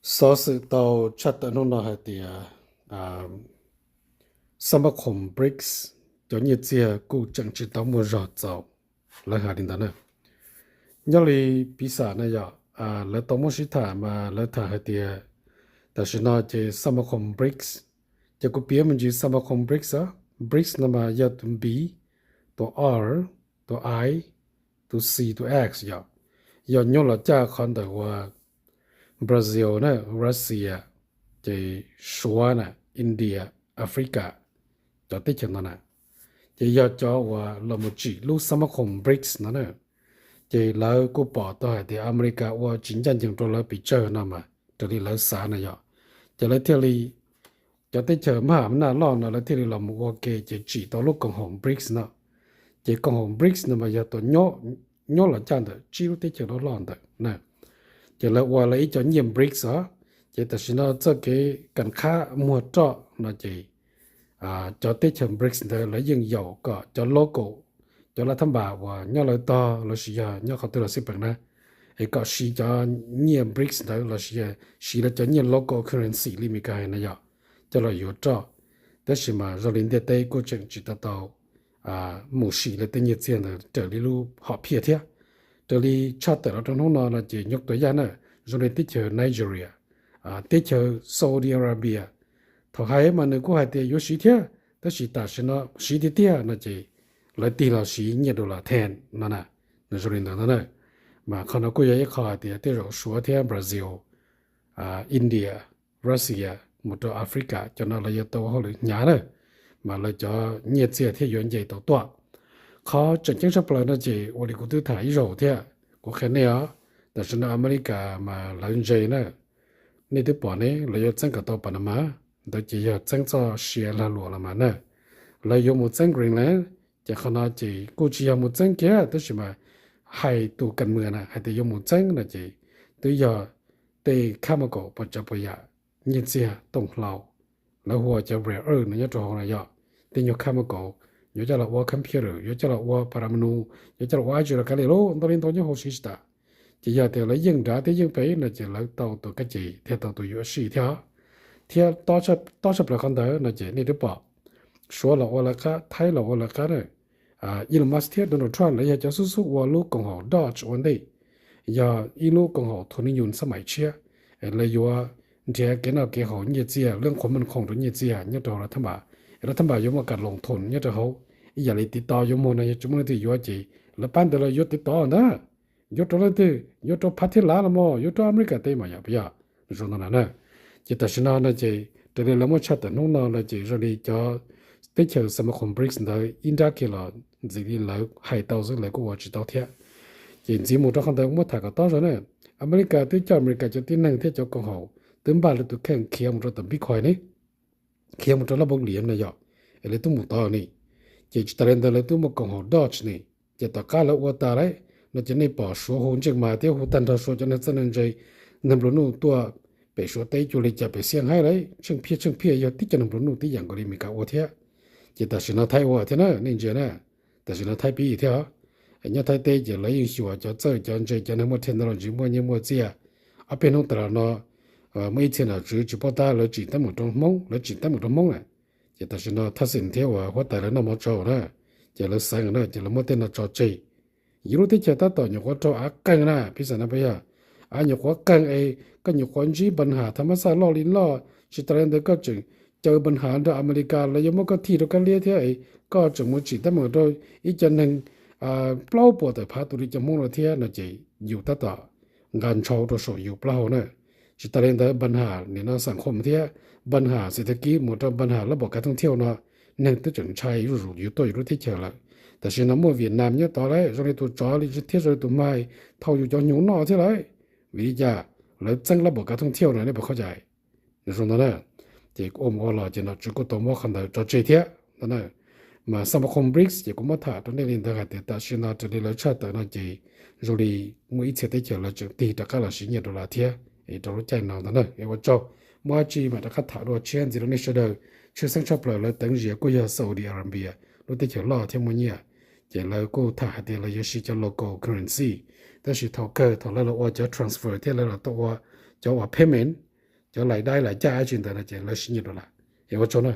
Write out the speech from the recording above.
Xov xwm tau tshaj tawm hnub no hais tias xab mab khoom BRICS cov nyiaj txiag kuj tseem tsis tau muaj zog txaus, lawv hais li ntawd na. Nyob li piv xam na yom, lawv tau muab sib tham mas lawv tham hais tias tam sim no ces xab mab khoom BRICS, ces kuv piav me ntsis xab mab khoom BRICS, BRICS no mas yog tus B, tus R, tus I, tus C, tus X yom, yog nyob los caj qhov ntawm uas Brazil na, Russia, ces Suav na, India, Africa, cov teb chaws no na, ces yog cov uas los mus tsim lub xab mab khoom BRICS no na. Ces lawv kuj pom tau hais tias Amelikas ua tsis ncaj ncees rau lawv pes tsawg no mas raws li lawv xav na yom, ces lawv thiaj li, cov teb chaws maj naj loj no lawv thiaj li los mus ua ke ces tsim tau lub koom haum BRICS no. Ces koom haum BRICS no mas yog tus nyob los caj ntawm tsib lub teb chaws loj loj ntawd na. Ces lawv ua lawv ib co nyiaj BRICS os. Ces tam sim no txoj kev kam khab muag roj no ces cov teb chaws BRICS ntawd lawv yeej yaum kom cov local, cov lav thab npas uas nyob lawv tog lossis yog nyob qhov twg los xij peem na, es kom siv cov nyiaj BRICS ntawd lossis yog siv lawv cov nyiaj local currency li Meskas hais na yom, coj los yuav roj. Tab sis mas zoo li ntiaj teb kuj tseem tsis tau tau mus siv lawv tej nyiaj txiag ntawd raws li lub hom phiaj thiab. Raws li tshaj tawm los rau hnub no no ces nyob tua yaj na, zoo li teb chaws Nigeria, teb chaws Saudi Arabia, thaum hais mas nws kuj hais tias yuav siv thiab, tab sis tam sim no siv tiag tiag no ces lawv tig los siv nyiaj dollar ten no na, nws zoo li ntawd no na. Mas qhov no kuj yog ib qho hais tias tej zaum Suav thiab Brazil, India, Russia mus rau Africa cov no lawv yuav tau ua hauj lwm hnyav na, mas lawv cov nyiaj txiag thiaj yuav nce tau tuaj. Qhov tseem ceeb tshaj plaws no ces ua li kuv twb tham ib zaug thiab kuv qhia nej os, tam sim no Amelikas mas lawv ntse na, nej twb pom ne, lawv yuav txeeb kom tau Panama, ntawd ces yog txeeb txoj sia lag luam los mas na. Lawv yuav mus txeeb Greenland, ces qhov no ces kuj tsis yog mus txeeb kiag tab sis mas hais tus kam mws na hais tias yuav mus txeeb no ces twb yog tej chemical puas tsav puas yam, nyiaj txiag tooj hlau, lawv hu ua cov rare earth no nyob rau hauv na yom, tej nyuag chemical yuav coj los ua computer, yuav coj los ua paramanu, yuav coj los ua dab tsi los kav liam lauj, ntau li ntau nyob hauv siv tsis tas. Ces yog tias lawv yeej nrad thiab yeej pem no ces lawv tau tus kab ces thiab tau tus yuam sij thiab. Thiab tob tshaj plaws qhov ntawd no ces nej twb pom Suav los ua lawv qab, Thaib los ua lawv qab na. Elon Musk thiab Donald Trump lawv yog cov xub xub ua lub koom haum Doge ua ntej, yog ib lub koom haum thum ni yus xab maim tshiab. Lawv yuav nrhiav kev noj kev haus nyiaj txiag, lub qhuas meej khoom rau nyiaj txiag nyob rau hauv lawv thab npas, es lawv thab npas yuav muaj kas loos thoom nyob rau hauv. Ib yam li TikTok yuav muag no yog tsis muaj leej twg yuav ces lawv pab ntawd lawv yuav TikTok ntag. Yuav rau leej twg? Yuav rau phab thib lav los mas, yuav rau Amelikas teb mas yog puas yog? Zoo no na. Ces tam sim no no ces raws li lawv muab tshaj tawm hnub no no ces zoo li cov teb chaws xab mab khoom BRICS ntawd ib nrab kiag los ntxiv li lawv hais tau xwb lawv kuj ua tsis tau thiab. Ces ntxiv mus rau qhov ntawd muab tham kom tob zog na, Amelikas twb coj Amelikas cov tib neeg thiab cov koom haum twb npaj lawv tus kheej khiav mus rau tom Bitcoin ne, khiav mus rau lab npoo liam no yom, es lawv twb mus tod ne. Ces tsis tas li ntawd lawv twb muaj koom haum Doge ne. Ces tom qab lawv ua tas lawm no ces nej pom Suav hu ntsej mas thiab hu tag nrho Suav cov neeg txawj neeg ntse, neeg nplua nuj tuaj pem Suav teb cuag li cas pem Xiab Haib lawm, tsheej phiaj tsheej phiaj yog tib co neeg nplua nuj tib yam nkaus li Amelikas ua thiab. Ces tam sim no Thaib ua thiab na, nej ntsia na, tam sim no Thaib pib thiab os. Nyob Thaib teb ces lawv yeej xyuas cov txawj cov ntse cov neeg muaj technology muaj nyiaj muaj txiaj. Ob peb hnub tas los no muaj ib txhia nom tswv tsis paub tab lawv tsim teeb meem rau Hmoob, lawv tsim teeb meem rau Hmoob na. Ces tam sim no Thaj Xim thiab uas huab tais lawv noj mov tsau na, ces lawv xeev na ces lawv muab tej no tso tseg. Yus lub teb chaws tab tom nyuam qhuav raug av qeeg na, piv xam no puas yog? Av nyuam qhuav qeeg es koj nyuam qhuav ntsib npaj has tham mab xaj loj li loj, tsis tas li ntawd koj tseem caw npaj has nrog Amelikas lawv yuav muab koj thij rau kab liab thiab es koj tseem mus tsim teeb meem rau ib co neeg plaub puas tawm phav tus li cov Hmoob no thiab no ces yus tab tom nqa ntshau rau saum yus plaub hau na. Tsis tas li ntawd npaj has nim no xam khom thiab npaj has xev thaj kib mus rau npaj has lab npam kav thooj thiauj no, neeg twb tseem ntshai zuj zus yuav tuaj yus lub teb chaws lawm. Tam sim no muaj Vietnam nyob tod lawm zoo li tus tsov li thiab zoo li tus hmai thauj yus cov hnyuv noj thiab lawm. Vim li cas? Lawv txeeb lab npam kav thooj thiauj no nej puas khaub cai? Zoo ntawd na. Ces ua mus ua los ces nom tswv kuj tau muab qhov ntawd tso tseg thiab ntawd na. Mas xab mab khoom BRICS ces kuv muab tham rau nej li ntawd hais tias tam sim no raws li lawv tshaj tawm no ces zoo li muaj ib txhia teb chaws lawv tseem tig rov qab los siv nyiaj dollar thiab es rau lub caij no ntawd na. Es ua tsaug, muaj dab tsi mam rov qab tham dua tshiab ntxiv rau nej sawv daws. Tshwj xeeb tshaj plaws lawv teev zias kuj yog Saudi Arabia, lub teb chaws loj thiab muaj nyiaj. Ces lawv kuj tham hais tias lawv yuav siv cov local currency, tab sis thaum kawg thaum lawv los ua cov transfer thiab lawv los tau ua cov uas payment cov lais daib lais caj dab tsi ntawd no ces lawv siv nyiaj dollar. Es ua tsaug na.